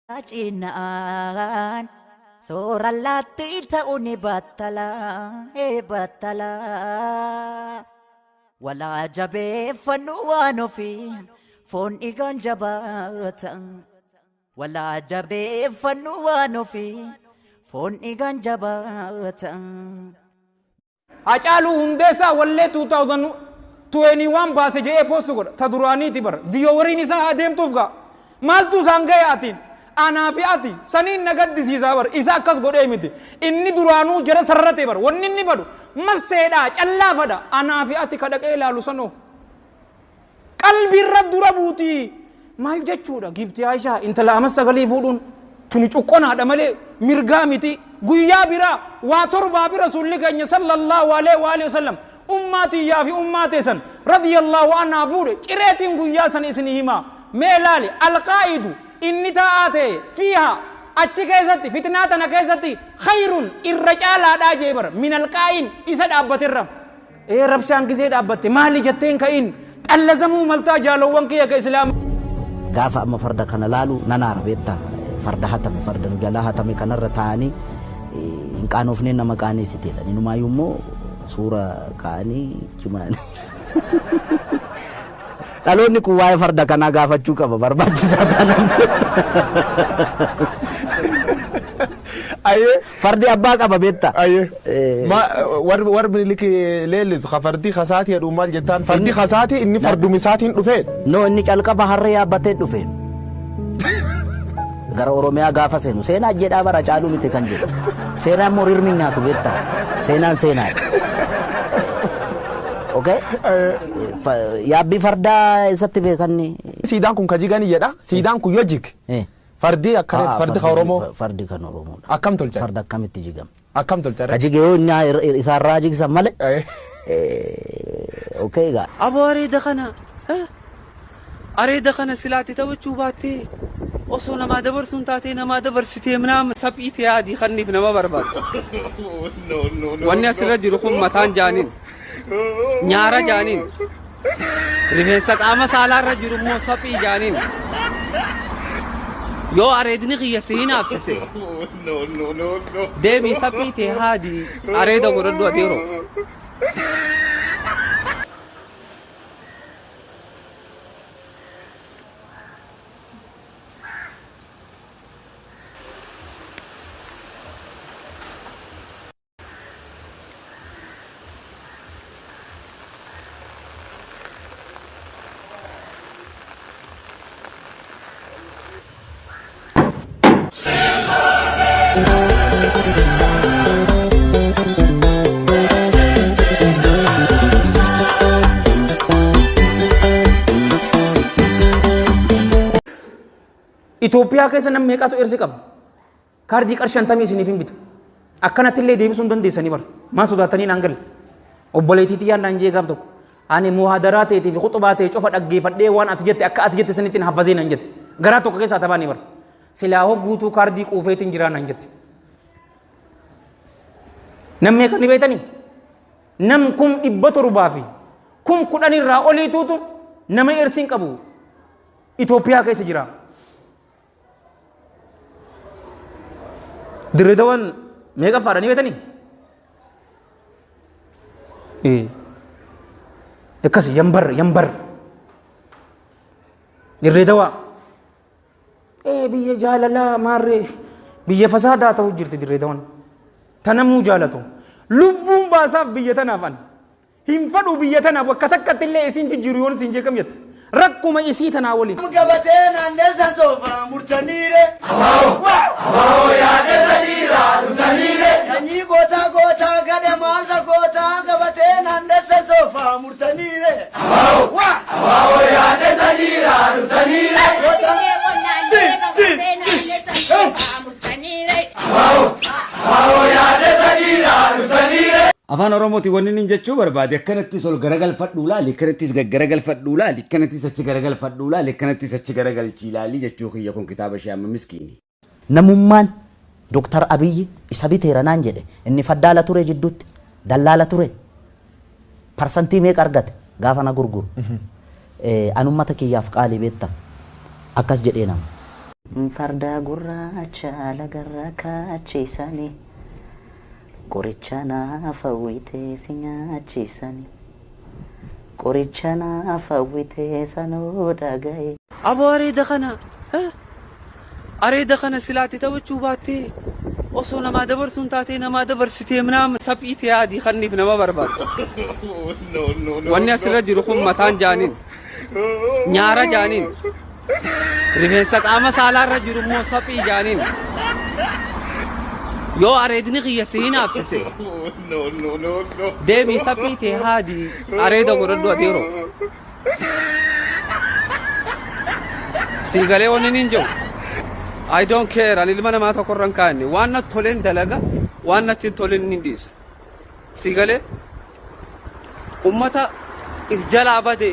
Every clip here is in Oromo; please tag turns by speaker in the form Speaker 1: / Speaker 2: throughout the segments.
Speaker 1: Cinaan soora laatti ta'uu ni battala battala. Walaa jabeeffannu waan ofii foon dhiigaan jabaata. Walaa jabeeffannu waan ofii foon dhiigaan jabaata.
Speaker 2: Hacaaluu Hundeessaa wallee 2021 baase jedhee post godha. Ta duraaniiti bara. Viyoowariin isaa haa deemtuuf gaa. Maaltu isaan ga'e atiin? Anaa fi ati saniin na gaddisiisaa bara. Isa akkas godhee miti. Inni duraanuu jara sararate bara. Wanni inni fadhu masseedhaa callaa fadha. Anaa fi ati ka dhaqee ilaalu sanoo. Qalbiirra dura buutii. Maal jechuudha giiftii Aayishaa intala ama sagalii fuudhuun tuni cuqqonaadha malee mirgaa miti. Guyyaa biraa waa torbaa fi rasuulli keenya sallallahu alaihi wa alihi wasallam ummaa tiyyaa fi ummaa teessan radiyallahu anhaa fuudhe cireetiin guyyaa san isinii himaa. Mee laali alqaa'idu inni taa'aa ta'e fiihaa achi keessatti fitnaa tana keessatti khayrun irra caalaadhaa jee bara min alqaa'in isa dhaabbaterra. Ee rabshaan gisee dhaabbatte maali jetteen ka'iin xallazamuu maltaa jaalowwan kiyya ka islaama.
Speaker 3: Gaafa amma farda kana laalu nan aara beektaa farda hatame farda nu jalaa hatame kanarra taa'anii hin qaanofnee nama qaaneessiteedha. Inumaayyuu immoo suura kaa'anii jumaan. Dhaloonni kun waa'ee farda kanaa gaafachuu qaba barbaachisaa taanaan beektaa.
Speaker 4: Ayyee.
Speaker 3: Fardi abbaa qaba beektaa.
Speaker 4: Ayyee. Ma warri warri Minilik leellisu ka fardi kasaati jedhu maal jettaan fardi kasaati inni fardumi isaatiin dhufee.
Speaker 3: No inni calqaba harree yaabbatee dhufe. Gara Oromiyaa gaafa seenu seenaa jedhaa bara caaluu miti kan jedhu. Seenaa immoo rirmi hin nyaatu beektaa. Seenaan seenaadha. Okay? Yaabbii fardaa eessatti beekanni?
Speaker 4: Siidaan kun ka jigani jedha. Siidaan kun yoo jig. Fardi akka fardi ka Oromoo.
Speaker 3: Fardi kan Oromoodha.
Speaker 4: Akkam tolchan?
Speaker 3: Farda akkamitti jigama?
Speaker 4: Akkam tolchan?
Speaker 3: Ka jige yoo inni isaarraa jigsan malee. Okay egaa.
Speaker 5: Aboo areeda kana areeda kana silaati taphachuu baattee osoo namaa dabarsuun taatee namaa dabarsitee minaamin saphii ta'ee adii kanniif nama barbaada. Wanni asirra jiru kun mataan jaaniin nyaara jaaniin rifeensa qaama saalaarra jiru immoo saphii jaaniin. Yoo areedni kiyya si hinaafsise deemii saphii ta'e haadii areeda godhadhu adeeroo.
Speaker 2: Itoophiyaa keessa nam meeqatu ersi qaba? Kaardii qarshii shantamii isiniif hin bita. Akkanatti illee deebisuu hin dandeessanii bara. Maa sodaattanii naan galle. Obboleettii tiyyaan naan jee gaaf tokko. Ani muhaadaraa teetii fi khuxubaa tee cufa dhaggeeffadhee waan ati jette akka ati jette sanittiin haffazee naan jette. Garaa tokko keessaa tabaanii bara. Silaa hogguutuu kaardii quufeetiin jiraa naan jette. Nam meeqa ni beektanii? Nam 710,000 irraa oliituutu nama ersiin qabu Itoophiyaa keessa jira. Dirree Dawaan meeqaffaadha ni beektanii? Akkas yambar yambar. Dirree Dawaa. Biyya jaalalaa maarree biyya fasaadaa ta'uu jirti Dirree Dawaan. Tanamuu jaalatu. Lubbuun baasaaf biyya tanaaf an. Hin fadhu biyya tana bakka takkatti illee isiin jijjiiru yoon isin jee kam jette. Rakkuma isii tanaa waliin.
Speaker 6: Gabatee naanneessan soofaa murtaniire.
Speaker 7: Abaa'oo yaadessa dhiiraa dhufaniire.
Speaker 6: Sanyii gootaa gootaa gadhe maalsa gootaa gabatee naanneessan soofaa murtaniire.
Speaker 7: Abaa'oo yaadessa dhiiraa dhufaniire. Abaa'oo yaadessa dhiiraa dhufaniire.
Speaker 8: Afaan Oromootiin wanni inni jechuu barbaade akkanattis ol garagalfadhuu laali, akkanattis gaggaragalfadhuu laali, akkanattis achi garagalfadhuu laali, akkanattis achi garagalchii laali jechuu kiyya kun kitaaba ishee amma miskiini.
Speaker 3: Namummaan Dr. Abiyyi isa biteera naan jedhe inni faddaala ture jidduutti dallaala ture parsantii meeqa argate gaafa na gurguru. An ummata kiyyaaf qaalii beekta akkas jedhee nama. Farda gurraacha lagarra kaachisanii, qoricha naaf hawwitee si nyaachisanii, qoricha naaf hawwitee sanuu dhagaye.
Speaker 5: Aboo, areeda kana areeda kana silaatti taphachuu baattee osoo namaa dabarsuun taatee namaa dabarsitee ምናምን saphiitii yaadii kanniif nama barbaada. Wanni asirra jiru kun mataan jaaniin nyaara jaaniin, rifeensa qaama saalaarra jiru immoo saphii jaaniin. Yoo areedni kiyya si hinaafsise, deemii saphii tee haadii areeda godhadhu adeero. Siigalee wanni niin jiru. I don't care, ani ilma namaa tokko irra hin kaa'anne. Waan natti toleen dalaga, waan natti hin toleen ni dhiisa. Siigalee ummata if jalaa bade,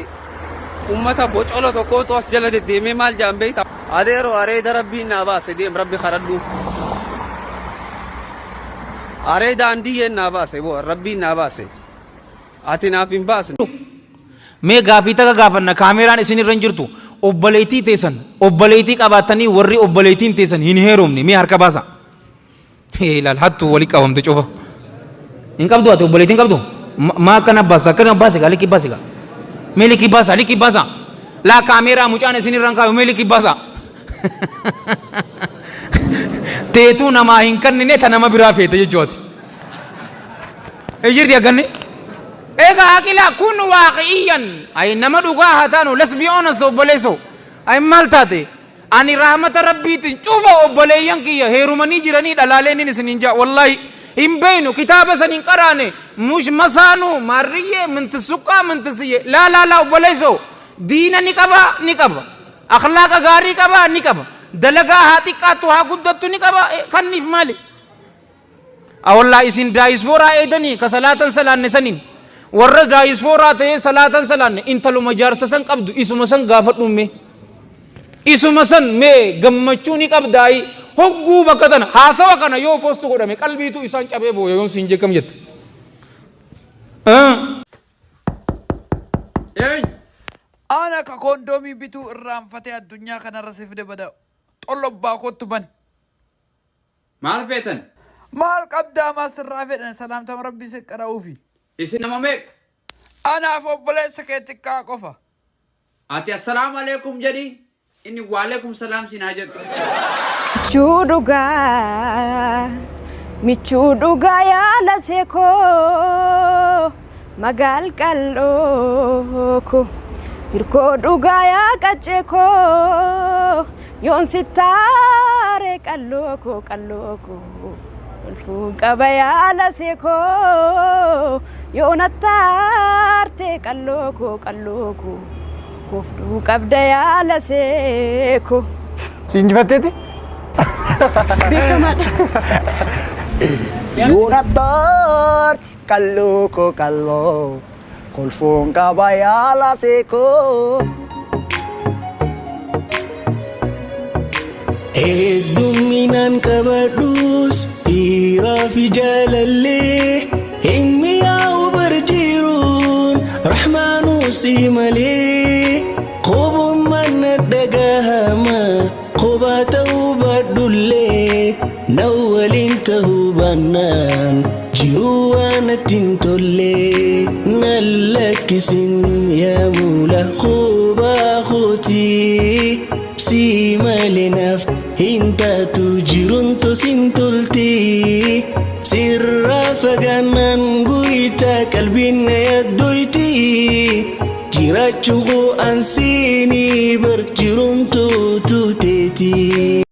Speaker 5: ummata bocola tokkootu as jala deddeemee maal jaan beekta. Adeero, areeda rabbiin naa baase, deem rabbi kadhadhu. Areeda andiyyeen naa baase, boo rabbiin naa baase. Ati naaf hin baasne.
Speaker 2: Mee gaafii takka gaafanna, kaameeraan isin irra hin jirtu. Obboleettii teessan, obboleettii qabaattanii, warri obboleettiin teessan hin heerumne mee harka baasa. Ilaal, hattuu wali qabamte cufa. Hin qabdu ati, obboleettii hin qabdu? Maa akkana baasta? Akkana baase gaa, likki baase gaa. Mee likki baasa, likki baasa. Laa, kaameeraa mucaan isin irra hin kaayu, mee likki baasa. Teetuu namaa hin kennine, ta nama biraa feete jechuuti. Jirti akkanni. Egaa aqila kun waaqiyyan ay nama dhugaa haa taanu, let's be honest, obboleessoo. Ay, maal taate? Ani rahmata rabbiitiin cufa obboleeyyan kiyya heerumanii jiranii dhalaaleen isin hin jaa. Wallahi hin beeynu, kitaaba san hin qaraane, mush masaanuu maarriyyee mintisuqqaa mintisiyye, laa laa laa. Obboleessoo, diina ni qaba, ni qaba, akhlaaqa gaarii qaba, ni qaba, dalagaa haa xiqqaattu haa guddattu ni qaba. Kanniif maali? Awwallaa isin daayispooraa eedanii ka salaatan salaanne saniin, warra daayispooraa ta'ee salaatan salaanne, intaluma jaarsa san qabdu isuma san gaafadhu mee. Isuma san mee gammachuu ni qabdaayi? Hogguu bakka tana haasawa kana yoo post godhame qalbiitu isaan cabee booya yoon siin jekkam jette.
Speaker 9: Eenyu?
Speaker 10: Ana ka koondoomii bituu irraanfatee addunyaa kanarra si fide bada xollobbaa kottu bani.
Speaker 9: Maal feetan?
Speaker 10: Maal qabdaa, maal sirraa fedhan, salaamtama rabbii si qara'uufi.
Speaker 9: Isin nama meeqa?
Speaker 10: Anaaf obboleessa kee xiqqaa qofa.
Speaker 9: Ati assalaamu alaikum jedhi, inni waalaikum salaam siin haa jedhu.
Speaker 11: Michuu dhugaa, michuu dhugaa, yaala seekoo magaal qal'oo ko, hirkoo dhugaa yaa qaccee koo, yoon sittaare qalloo koo, qalloo koo olfuun qaba, yaala seekoo yoon attaarte qalloo koo, qalloo koo koofduu qabda, yaala seekoo.
Speaker 4: Si injifatteeti?
Speaker 11: Beekamaadha.
Speaker 6: Yoonattarti qalloo koo, qalloo kolfoon qaba, yaala seekoo.
Speaker 12: Heddumminaan qabadhus dhiiraa fi jaalallee hin mi'aawu bar jiruun rahmaanuu si malee. Qobummaan na dhagahama, kophaa ta'uu baadhullee na waliin ta'uu baannaan jiruu waan natti hin tolle. Nan lakkisin yaa muula kophaa kootii, si malee naaf hin taatu jiruun tosin tolti. Sirraa fagaannaan guyyaa qalbiin na yaaddoyti, jiraachuun koo ansiinii bar jiruun tuutu teeti.